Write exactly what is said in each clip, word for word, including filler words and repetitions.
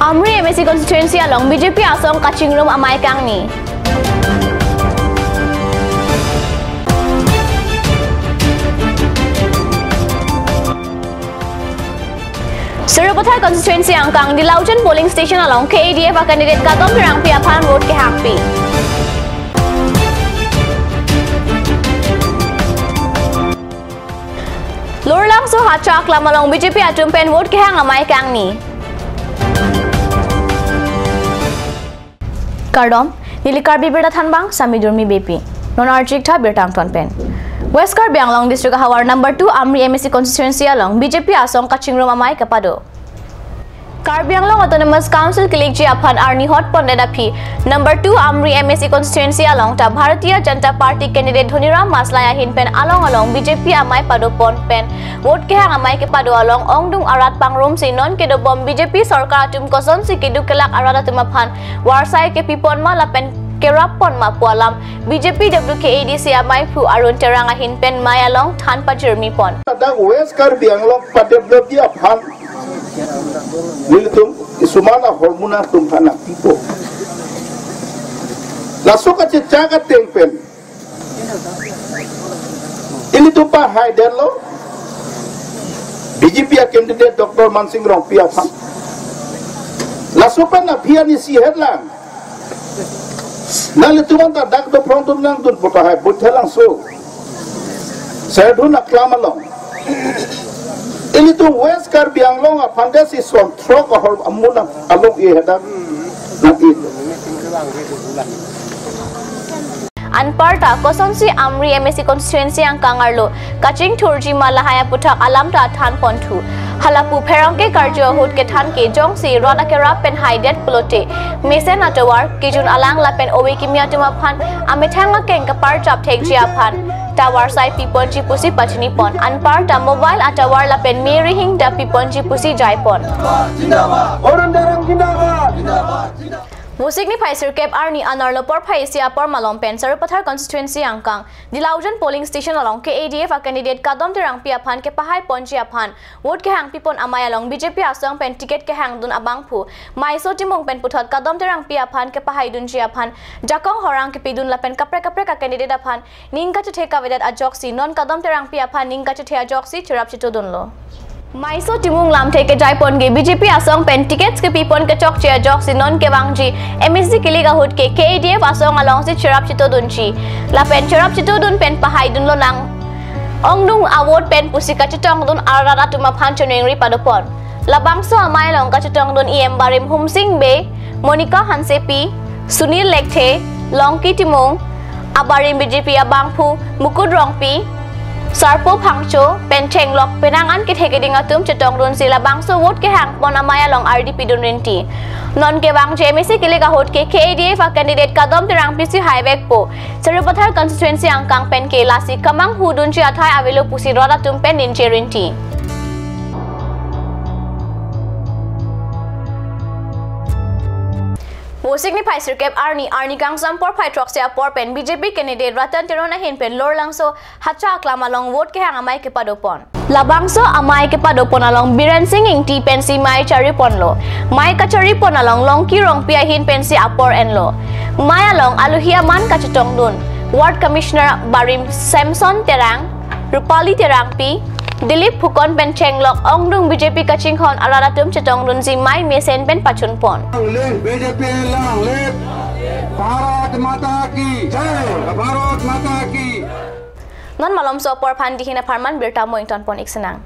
Amri M A C constituency along B J P asong kachingrum amei kangni. Sarupathar constituency angkang Dilaujan polling station along K A D F a candidate Kadom Terangpi aphan vote kehangpi. Lorlangso Hacha Aklam along B J P atum pen vote kehang amei kangni. Kardom, neli Karbi Birta Thanbang, Sami Durmi Beypi. Non archik tha birta angton pen. West Karbi Anglong District ahavar number two Amri M A C constituency along B J P asong kachingrum amei kepado. Karbi Anglong Autonomous Council kelikji aphan arni hot pondet aphi number two Amri M A C constituency along ta Bharatiya Janata Party candidate Dhoniram Maslai ahin pen along along B J P amei padopon pen vote kehang amei kepado along ongdung arat pangrumsi non kedobom B J P sorkar atum kosonsi keduk kelak arat atum aphan varsai kepipon ma lapen kerappon ma pu alam B J P W K A D C ameiphu Arun Terang ahin pen mei along than pajirmipon. Ladak West Karbi Anglong padevelopji aphan nelitum isuman ahormu nangtum aphan nangpipo. Laso kachechak ateng pen ilitum pahaidetlo B J P a candidate Doctor Mansing Rongpi aphan. Laso pen aphi ani si hetlang. Nanglitum anta dak doprong dun nangdun pu tahai Bhuithalangso Serdun Aklam along. Ilitum West Karbi Anglong aphan desi son throk ahormu nang along i hedak nang i. Anparta kosonsi Amri M A C constituency angkang arlo kachingthurji ma lahai aputhak alam ta thanponthu. Halapu pherangke karju ahut kethan ke jongsi rat akerap pen haidet pulote mesen atovar, kejun alang lapen ove kimi atum aphan amethang akeng kaparchap thekji aphan ta varsai piponji pusi pachinipon. Anparta mobile atovar lapen me rihing ta piponji pusi jaipon. Arun Terang zindabad. Vosik niphai sirkep arni anerlo porphai isi apor malom pen Sarupathar constituency angkang Dilaujan polling station along K A D F a candidate Kadom Terangpi aphan kepahaiponji aphan vote kehangpipon amei along B J P asong pen ticket kehangdun abangphu Maiso Timung pen puthot Kadom Terangpi aphan kepahaidunji aphan jakong horang kepidun lapen kaprek kaprek a candidate aphan ning kachethe kavedet ajoksi non Kadom Terangpi aphan ning kachethe ajoksi cherap chetudunlo. Maiso Timung lamthe kejaipon ke B J P asong pen tickets kepipon kechokche ajoksi non kevangji M A C kelik ahut ke K A D F asong alongsi cherap chetudunji. Lapen cherap chetudun pen pahaidunlonang ongdung avote pen pusi kachetongdun arat atum aphan choningri padopon. Labangso amei along kachetongdun E M barim Humsing Bey, Monica Hansepi, Sunil Lekthe, Longki Timung, abarim B J P abangphu Mukut Rongpi, Sarpo Phangcho pen chenglok penang an kethe keding atum chetongdunsi labangso vote kehangpon amei along ardi pidun rinti. Non kevangji M A C kelik ahut ke K A D F a candidate Kadom Terangpi si haivekpo. Sarupathar constituency angkang pen ke lasi kemanghu dunji athai avelo pusi rat atum pen ninche rinti. Vosik niphai sirkep arni, arni kangsam porphai throksi apor pen B J P candidate Ratan Teron ahin pen Lorlangso Hacha Aklam along vote kehang amei kepadopon. Labangso amei kepadopon along Biren Sing Ingti pensi mei chariponlo. Mei kacharipon along Longki Rongpi ahin pensi apor enlo. Mei along alohi aman kachetongdun Ward Commissioner barim Samson Terang, Rupali Terangpi, Dilip Phukon pen chenglok ongdung B J P kachinghon arat atum chetongdunsi mei mesen pen pachunpon. Long live B J P, long live Bharat Mata ki jai, Bharat Mata ki. Non malomso apor aphan dihin apharman birta mo ingtonpon-ik sinang.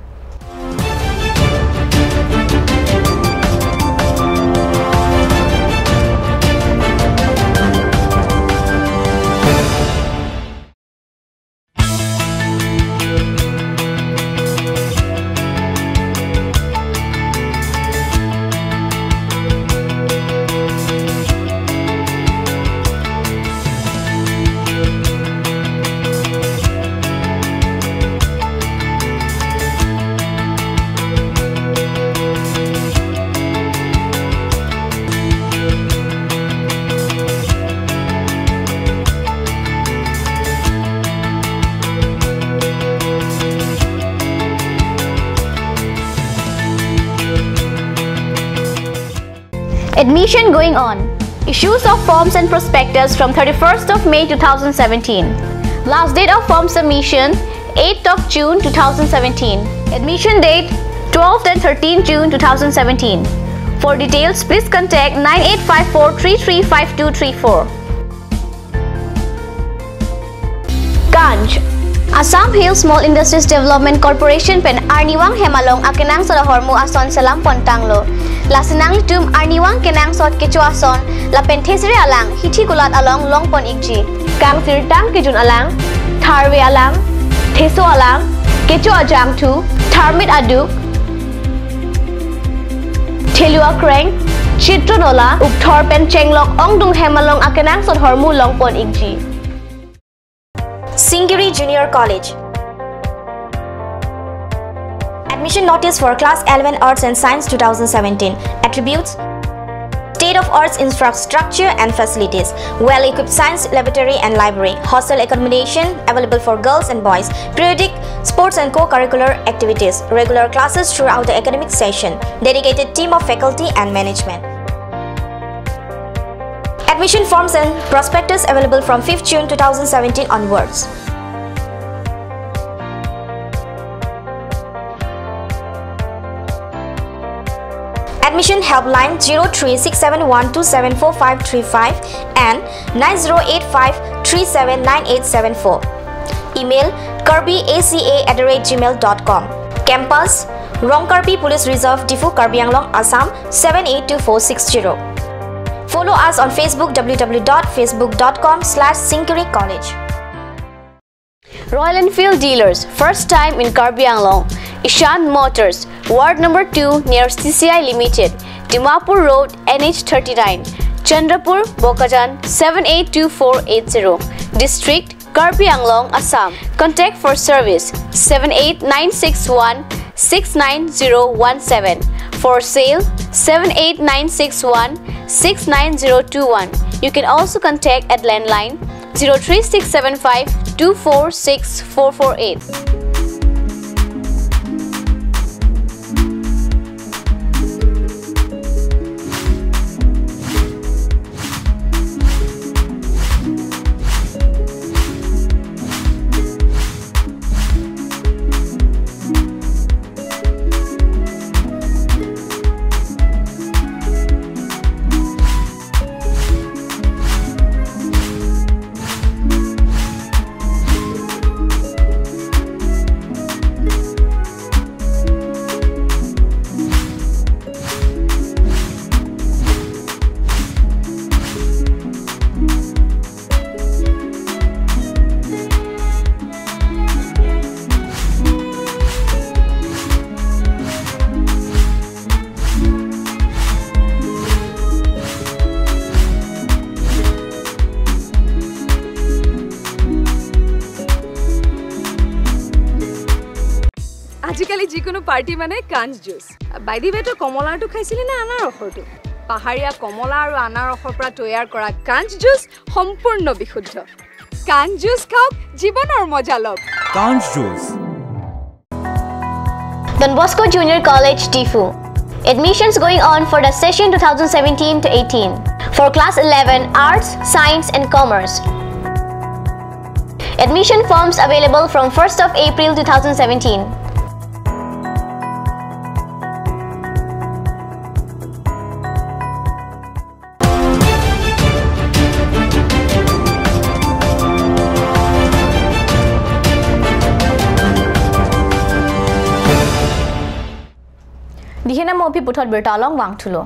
Admission going on. Issues of forms and prospectus from thirty-first of May two thousand seventeen. Last date of form submission, eighth of June two thousand seventeen. Admission date, twelfth and thirteenth June two thousand seventeen. For details, please contact nine eight five four three three five two three four. Kanj. Assam Hill Small Industries Development Corporation pen arnivang hem along akenangsot ahormu ason selam pontanglo. Lasi nanglitum arnivang kenangsot kecho ason lapen thesere alang hithi kulat along longpon ikji. Kangsirtang kejun alang, tharve alang, theso alang, kecho ajangthu, tharmit aduk, thelu akreng, chitro nola, ukthor pen chenglok ongdung hem along akenangsot ahormu longpon ikji. Singiri Junior College. Admission notice for class eleven Arts and Science two thousand seventeen. Attributes: state of arts infrastructure and facilities, well-equipped science laboratory and library, hostel accommodation available for girls and boys, periodic sports and co-curricular activities, regular classes throughout the academic session, dedicated team of faculty and management. Admission forms and prospectus available from fifth June two thousand seventeen onwards. Admission helpline zero three six seven one two seven four five three five and nine zero eight five three seven nine eight seven four. Email karbi A C A at the rate gmail dot com. Campus: Rongkarpi Police Reserve, Diphu, Karbi Anglong, Assam seven eight two four six zero. Follow us on Facebook, w w w dot facebook dot com slash singiri college. Royal Enfield Dealers, first time in Karbi Anglong. Ishan Motors, Ward number two, near C C I Limited, Dimapur Road, N H thirty-nine, Chandrapur, Bokajan, seven eight two four eight zero. District: Karbi Anglong, Assam. Contact for service: seven eight nine six one six nine zero one seven. For sale: seven eight nine six one six nine zero two one. You can also contact at landline zero three six seven five two four six four four eight. আজিকালি যিকোনো পাৰ্টি মানে কাঞ্জ juice. By the ৱে, তই কমলাৰটো খাইছিলি নে আনাৰসৰটো? পাহাৰীয়া কমলা আৰু আনাৰসৰ পৰা তৈয়াৰ কৰা কাঞ্জ জুচ সম্পূৰ্ণ বিশুদ্ধ। কাঞ্জ জুচ খাওক, জীৱনৰ মজা লওক। Kanj Juice. Don Bosco Junior College, Diphu. Admissions going on for the session two thousand seventeen to eighteen for class eleven Arts, Science and Commerce. Admission forms available from first of April two thousand seventeen. Dihena mopi puthot birta along vangthulo.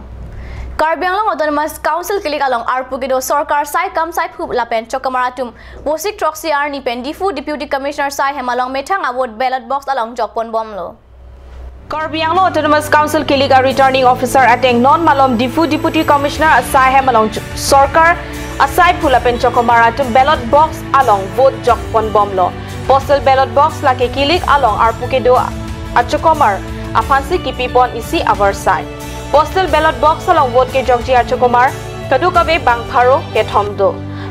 Karbi Anglong Autonomous Council kilik along arpu kedo sorkar asai kam asaiphu lapen chokomar atum vosik throksi arni pen Diphu Deputy Commissioner asai hem along methang a-vote ballot box along jokpon bomlo. Karbi Anglong Autonomous Council kilik a-returning officer ateng non malom Diphu Deputy Commissioner asai hem along ch-, sorkar asaiphu lapen chokomar atum ballot box along vote jokpon bomlo. Postal ballot box lake kilik along arpu kedo achokomar aphansi kipipon isi avarsai. Postal ballot box along vote kejokji achokomar kadokave bang pharo kethom do.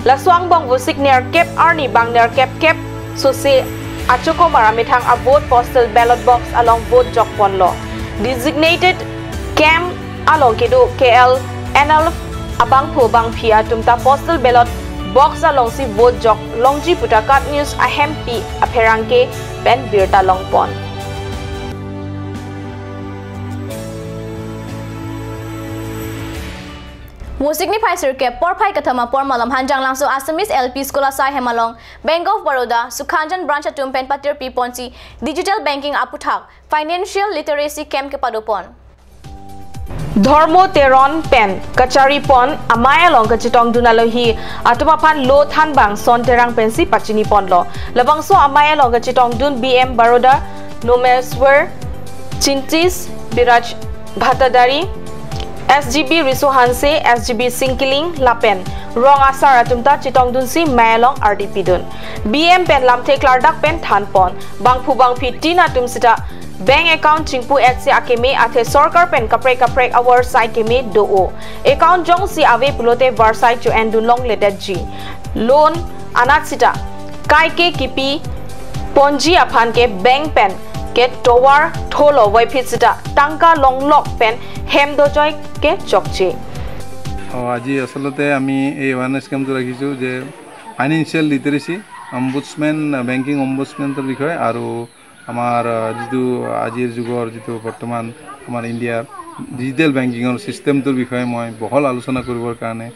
Laso angbong vosik nerkep arni bang nerkep kep sose achokomar amethang a-vote postal ballot box along vote jokponlo. Designated camp along kedo K L N R L F abangphu bangphi atum ta postal ballot box alongsi vote jok longji pu ta KAT News ahempi apherangke pen birta longpon. Musik niphai sirkep porphai kathama pormalom Hanjanglangso Assamese L P School asai hem along Bank of Baroda Sukhajan branch atum pen patirpi ponsi digital banking aputhak financial literacy camp kepadopon. Dhormo Teron pen kacharipon amei along kachetongdun alohi atum aphan lo thanbang Son Terang pensi pachiniponlo. Labangso amei along kachetongdun B M Baroda Nomeswar Chintis, Biraj Bhattadari, S G B Riso Hanse, S G B Singkiling lapen rong asar atum ta chetongdunsi mei along ardi pidun. B M pen lamthe klardak pen thanpon. Bangphu bangphi tin atum sita bank account chingpu etsi akeme athe sorkar pen kaprek kaprek avarsai keme do-o. Account jongsi ave pulote varsai cho-endun longledetji. Loan anat sita kaike kipi ponji aphan ke bank pen ke tovar tholo voiphit sita tangka longlok pen hem dojoi ke chokche. অ, আজি আচলতে আমি এই এৱাৰনেছ কেম্পটো ৰাখিছোঁ যে ফাইনেন্সিয়েল লিটাৰেচি, অম্বুডছমেন, বেংকিং অম্বুডছমেনৰ বিষয়ে আৰু আমাৰ, আ, যিটো আজিৰ যুগৰ যিটো বৰ্তমান আমাৰ ইণ্ডিয়াৰ ডিজিটেল বেংকিঙৰ ছিষ্টেমটোৰ বিষয়ে মই বহল আলোচনা কৰিবৰ কাৰণে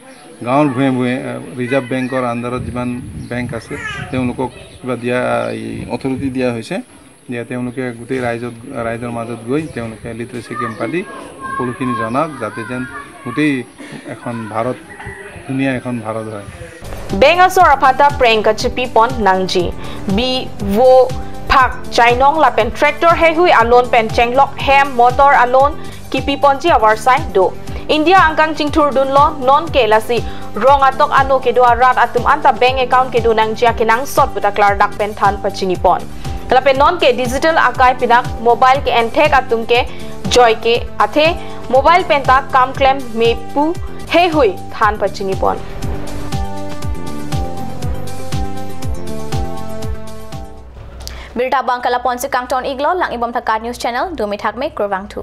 গাঁৱৰ ভূঞে ভূঞে, আ, ৰিজাৰ্ভ বেংকৰ আণ্ডাৰত যিমান বেংক আছে তেওঁলোকক কিবা দিয়া, এই অথৰিটি দিয়া হৈছে। দিয়া তেওঁলোকে গোটেই ৰাইজত, ৰাইজৰ মাজত গৈ তেওঁলোকে লিটাৰেচি কেম্প পাতি সকলোখিনি জনাওক, যাতে যেন গোটেই এখন ভাৰত, ধুনীয়া এখন ভাৰত হয়। Bang asor aphan ta preng kachepipon nangji. Bi vo phak chainong lapen tractor heihui a-loan pen chenglok hem motor a-loan kipiponji avarsai do. India angkang chingthurdunlo nonke lasi rong atok ano kedo arat atum anta bank account kedo nangji akenangsot pu ta klardak pen than pachinipon. Lapen nonke digital akai pinak mobile ke enthek atum ke joike athe mobile pen ta kam klem me pu heihui than pachinipon. Birta abang ke lapu-ansi kangton-iklo, lang-ibom tha KAT News Channel, dumi thakme, kurvangthu.